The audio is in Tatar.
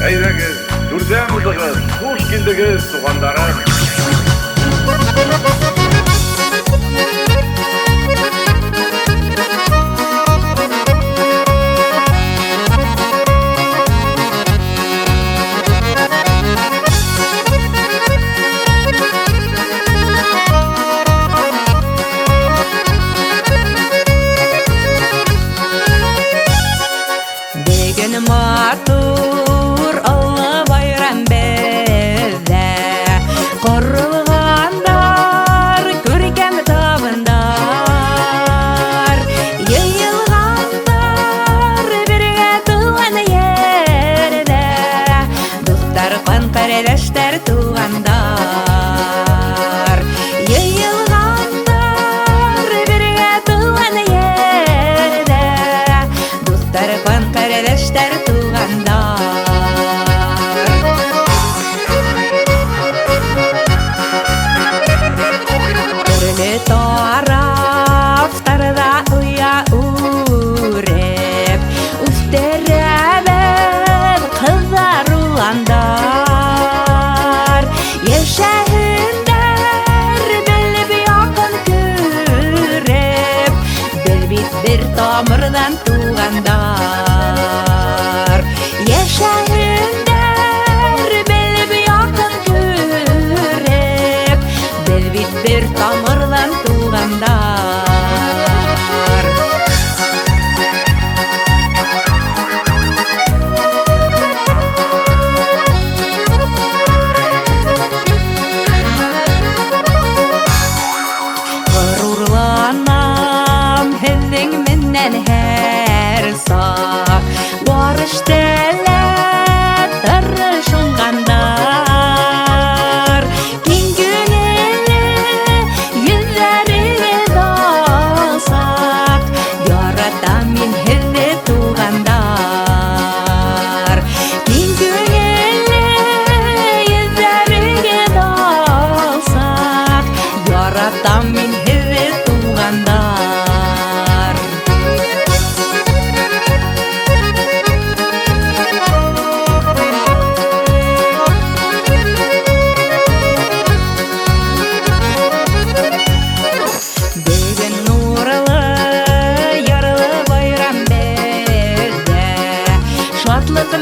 Әйдәгез, түрдән узыгыз, хуш килдегез, туганнарым. Бүген матур олы байрам бездә. Корылганнар күркәм табыннар. Йыелганнар бергә туган йирдә. Дуслар, кан кардәшләр, туганнар. Йыелганнар бергә туган йирдә. Дуслар, кан кардәшләр, туганнар. Төрле тарафтарда оя үреп, үстерәбез кызлар, уландар. Яшәһендәр белеп, якын күреп, бер бит бер тамырдан тугандар. Яшәһендәр белеп, якын күреп, бер бит бер тамырдан тугандар. Горурланам һеҙҙең менән һәр саҡ. Бар эштә лә тырыш уңғандар. Киң күңелле, йөҙҙәрегеҙ асыҡ. Яратам мин һеҙҙе, туғандар. Киң күңелле, йөҙҙәрегеҙ асыҡ. Яратам мин һеҙҙе, туғандар. Бөгөн нурлы, ярлы байрам беҙҙә. Шатлыҡ.